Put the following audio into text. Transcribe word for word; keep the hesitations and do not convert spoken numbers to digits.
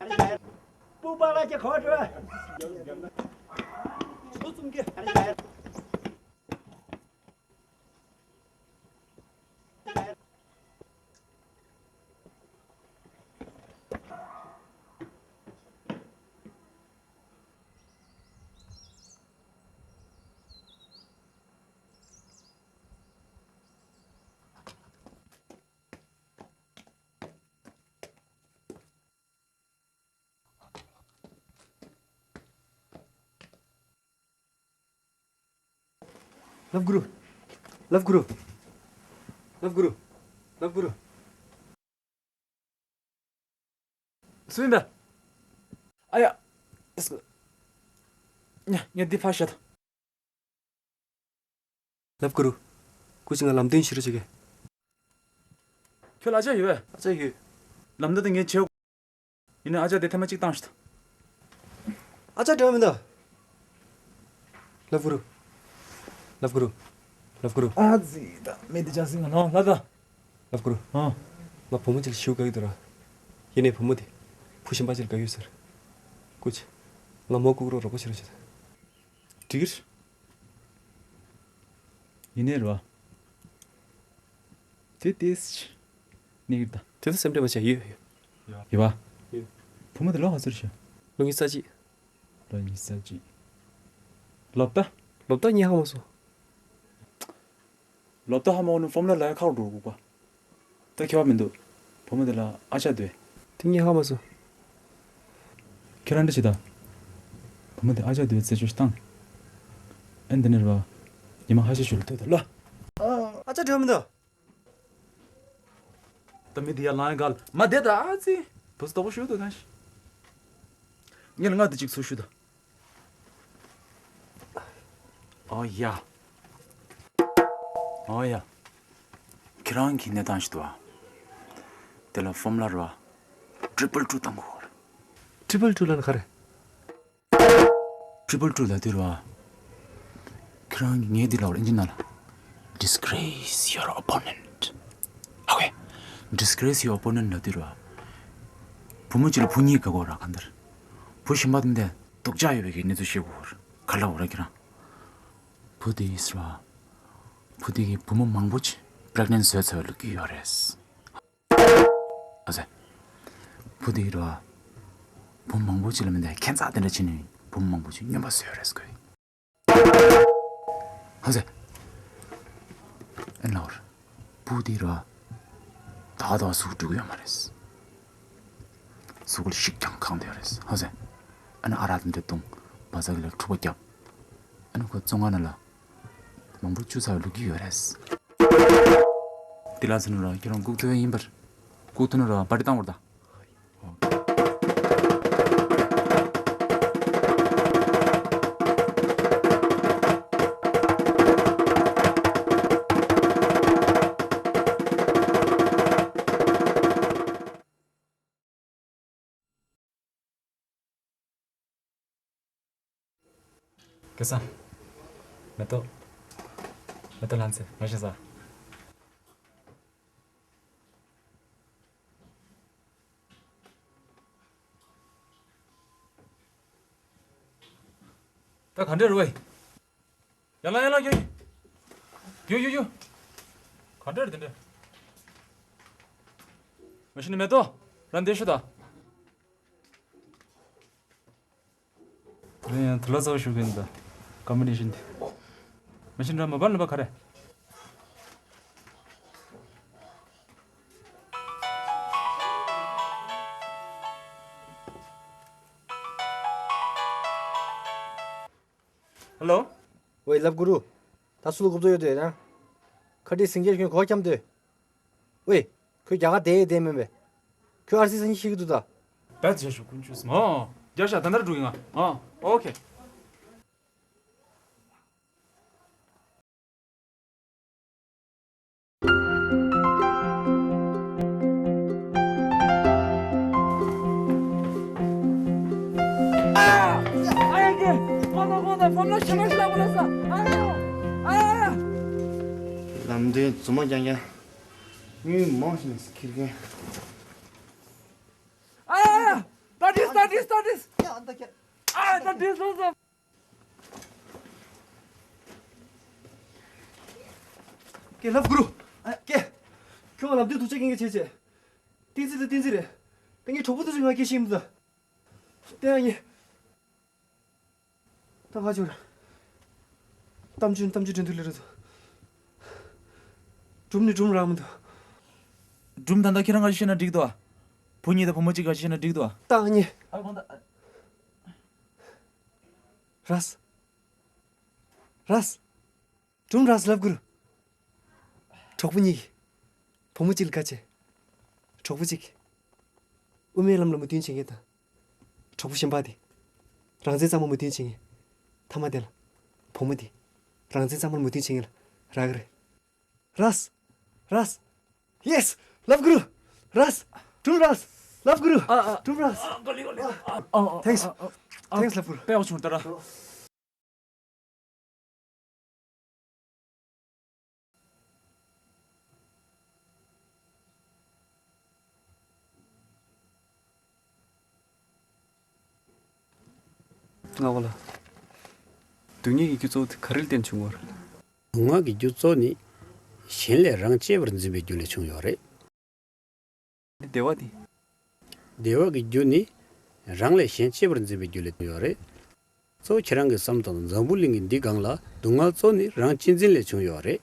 སྤུ་པ་ལ་ཅི་གོ་འགྲོ། ཚོ་ཙུམ་གི། ལབ་གུ་རུ། ལབ་གུ་རུ། ལབ་གུ་རུ། ལབ་གུ་རུ། སུ་ཡིན་པ། ཨ་ཡ། ཨེ་སྐུ། ཉ་ཉ་འདི་ཕར་བཞག་དང་། ལབ་གུ་རུ། སྐུ་མཁྱེན། ང་ལམ་སྟོན་ཞུ་རོགས་བྱེད་གི། ཁྱོད་ལ་ཨ་ཅག་ཡོད་པས། ཨ་ཅག་ཡོད། ལམ་འདི་དེ་ངས་བྱེད། ཡིན་ནའི་ཨ་ཅག་དེ་ཐེངས་མ་གཅིག་བཏང་ཞིག་དང་། ཨ་ཅག་འགྲོ་མི་འདུག་ལབ་གུ་རུ། ལབ་གུ་རུ། ལབ་གུ་རུ། ཨ་ཙི་ད་མེད་དེ་ཅག་སྲིང་ང་ནོ་ལ་ད། ལབ་གུ་རུ། ཨ། ང་བུ་མོ་ཅིག་ལ་ཞུ་དགའ་གི་འདུག་ར། ཡིན་ནའི་བུ་མོ་དེ་བུ་གཞན་པ་ཅིག་ལ་དགའ་གི་ཡོད་ཟེར། སྐུ་མཁྱེན། ང་མོ་བཀུག་རོགས་རོགས་པ་བྱེད་རོགས་བྱེད། འགྲིག་གི་རེད། ཡིན་ནའི་རེད་པ། དེ་དེས་ནི་གི་ད། དེ་ད་སེམས་ཁྲལ་མ་བྱེད། ཡོད་ཡོད། ཡོད་པ། ཡོད། བུ་མོ་དེ་ལོ་ག་ཚོད་རེད་ཤག་ལོ་ཉི་ཤུ་རྩ་གཅིག་ལོ་ཉི་ཤུ་རྩ་གཅིག་ལོ་ད། ལོ་ད་ངས་ཧ་མ་སོང་། ལོ་ད་ཧ་མ་གོ་ནི་ཕོམ་ལ་ལ་ཡ་ཁག་འགྲོ་དགོས་པ། ད་ཁྱད་པར་མི་འདུག་བུ་མོ་དེ་ལ་ཨ་ཅག་འདུག་དེ་ངས་ཧ་མ་སོང་། ཁྱེད་རང་འདྲ་བྱེད་ད། བུ་མོ་དེ་ཨ་ཅག་འདུག་རྩད་གཅོད་བཏང་། ཨེ་འདི་ནས་རེད་པ། ཉི་མ་ཁ་ཤས་ཤུལ་ལ་ཐོན་ད་ལ། ཨ་ཅག་འགྲོ་མི་འདུག་ད་མི་དེ་ཡར་ལངས་ཡ་ག་ལ་མ་བསྡད་ད། ཨ་ཙི། བུ་སྟོབས་པོ་ཞུ་འདུག་ན་ཤི། ངས་ལ་ང་དེ་གཅིག་ཚུར་ཞུ་ད། ཨོ་ཡ། ཨོ་ཡ། ཁྱེད་རང་གི་གནས་སྟངས་ཤིག་འདུག་ཨ། དེ་ལ་ཕོམ་ལ་རེད་པ། ཏྲི་པལ་ཀྲུ་བཏང་དགོས་རེད། ཏྲི་པལ་ཀྲུ་ལབ་ན་ག་རེ། ཏྲི་པལ་ཀྲུ་ལབ་དུས་རེད་པ། ཁྱེད་རང་གིས་ངའི་འདི་ལ་ཨིན་ཇི་ནང་ལ། Disgrace your opponent. ཨ་ཝེ། Disgrace your opponent ལབ་དུས་རེད་པ། བུ་མོ་གཅིག་ལ་བུ་གཉིས་དགའ་གོ་ར་གང་ལྟར། བུ་གཞན་པ་དེ་འདྲ་སྡུག་ཅག་ཡོད་པའི་གི་གནས་ཚུལ་ཤེས་དགོས་རེད། ག་ལབ་དགོས་རེད་ཁྱེད་རང་། བུ་དེ་ཡིས་རེད་པ། བུ་དེ་གིས་བུ་མོ་མང་པོ་ཅིག་pregnant བཟོས་ཚར་བའི་ལོ་རྒྱུས་ཡོད་རེད། ཨ་ཙི། བུ་དེ་ཡིས་རེད་པ། བུ་མང་པོ་ཅིག་ལ་མི་འདའ་ཁྱད་མཚར་དེ་འདྲ་བྱས་ནས་བུ་མོ་མང་པོ་ཅིག་སྨྱོན་པ་བཟོས་ཡོད་རེད་ཟེར་གོ། ཨ་ཙི། ཨེ་ལའོར། བུ་དེ་རེད་པ། ད་ད་གཟུགས་འགྲིག་གི་ཡོད་མ་རེད། གཟུགས་ལ་ཤིག་ཀྱང་གང་དེ་ཡོད་རེད། ཧ་ཟེ། ཨ་ནི་ཨ་རག་དེ་འདྲ་བཏུང་། བ་ཚ་གི་ལ་འཁྲུག་པ་བརྒྱབ། ཨ་ནི་ཁོ་བཙོན་ཁང་ནང་ལ་མང་པོ་བཅུག་ཚར་བའི་ལོ་རྒྱུས་ཡོད་རེད། དེ་ལ་ཟེར་ན་ར་ཁྱེད་རང་སྒུག་ཐུབ་ཡ་ཡིན་པར། སྒུག་ཐུབ་ན་ར་པར་ཊི་བཏང་བར་ད། སྐལ་བཟང་། མེ་ཏོག་མེ་ཏོག་ལྷ་མཛེས་མ་ཤེས་ས། ད་ག་འདྲ་རེད་བས། ཡ་ལ་ཡ་ལ་ཡོ་ཡོ་ཡོ་ཡོ། ག་འདྲ་རེད་དེ་འདྲ། མ་གཞི་ནས་མེ་ཏོག་རང་འདི་ཤོད་ད། ང་ཡང་དུ་ལ་ཚ་བོ་ཞུ་གི་ཡིན་ད། ཀམ་པི་ཊི་ཤན་དེ། མ་གཞི་འདྲ་མ་པར་ལ་པ་ག་རེ། ཧེ་ལོ། ཝེ་ལབ་གུ་རུ། ད་སུ་ལ་གོ་བརྡ་ཡོད་དེ་ན། ཁ་ཏི་སིང་གེར་ཁྱོད་གོ་འཁྱམ་དེ། ཝེ། ཁོས་རྒྱ་གར་བསྡད་ཡོད་དེ་མིན་པས། ཁོས་ཨར་སི་སང་ཉིན་ཤེས་ཀྱི་འདུག་ད། བེད་བྱས་ཤོག་ཀུན་སྤྱོད་སམ། ཨོ། རྒྱ་ཤ་ད་ནར་འགྲོ་ཡིན་ང་། ཨོ། ཨོ་ཁེ། ལམ་དུས་རྫུན་མ་རྐྱང་རྐྱང་། དངུལ་མང་ཞིག་ནས་ཁྱེར་མཁན། ཨ་ཡ་ཡ། ད་ ཨ་ད་དེ་སོང་ཙང་། ཀྱེ་ལབ་གུ་རུ། ཨ་ཀྱེ། ཁྱོད་ང་ལབ་དུས་ཐུགས་ཆེ་སྐྱེན་གྱི་བྱེད་ཅེས། བསྟན་འཛིན་དེ་བསྟན་འཛིན་རེད། ད་ངའི་གྲོགས་པོ་དེ་ཚོས་ང་སྐད་ཤེས་མི་འདུག་དེ་ཡང་ཡིན། ད་ཁ་ཆུར། གཏམ་རྒྱུད་གཏམ་རྒྱུད་འདྲེན་དུས་ལས་རེད་དོ། སྒྲུང་ནི་སྒྲུང་རག་མི་འདུག་སྒྲུང་ད་ལྟ་ཁྱེད་རང་ག་ཤེས་ན་འགྲིག་དོ། བུ་གཉིས་དང་བུ་མོ་གཅིག་ག་ཤེས་ན་འགྲིག་དོ། ད་ངས། ཨ་ཁོང་ད། རས། རས། སྒྲུང་རས་ལབ་གུ་རུ། གྲོགས་པོ་གཉིས་ཀྱིས་བུ་མོ་གཅིག་ལ་དགའ་བྱས། གྲོགས་པོ་གཅིག་གིས་དབུ་མའི་ལམ་ལ་མོས་མཐུན་བྱེད་མཁན་དང་། གྲོགས་པོ་གཞན་པ་དེས་རང་བཙན་གཙང་མར་མོས་མཐུན་བྱེད་མཁན། མཐའ་མ་དེ་ལ་བུ་མོ་དེས་རང་བཙན་གཙང་མར་མོས་མཐུན་བྱེད་མཁན་ལ་རག་གི་རེད། རས། རས། ཡེས། ལབ་གུ་རུ། རས། སྒྲུང་རས། ལབ་གུ་རུ། ཨ་ཨ། སྒྲུང་རས། ཨ་ག་ལེ་ག་ལེ། ཨ་ཨ། Thanks. Thanks ལབ་གུ་རུ། དཔེ་ཡག་བྱུང་ད་ར། ང་བ་ལ། སྡུག་བསྔལ་གྱི་རྒྱུ་གཙོ་བོ་དེ་ག་རེ་ལ་བརྟེན་བྱུང་བ་རེད། སྡུག་བསྔལ་གྱི་རྒྱུ་གཙོ་ནི། གཞན་ལས་རང་གཅེས་པར་འཛིན་པའི་རྒྱུ་ལས་བྱུང་ཡོད་རེད། བདེ་བ་དེ། བདེ་བ་གི་རྒྱུ་ནི། རང་ལས་གཞན་གཅེས་པར་འཛིན་པའི་རྒྱུ་ལས་བྱུང་ཡོད་རེད། གཙོ་བོ་ཁྱེད་རང་གིས་བསམ་དང་འཛམ་བུ་གླིང་གི་འདི་སྒང་ལ་སྡུག་བསྔལ་གཙོ་ནི་རང་གཅེས་འཛིན་ལས་བྱུང་ཡོད་རེད།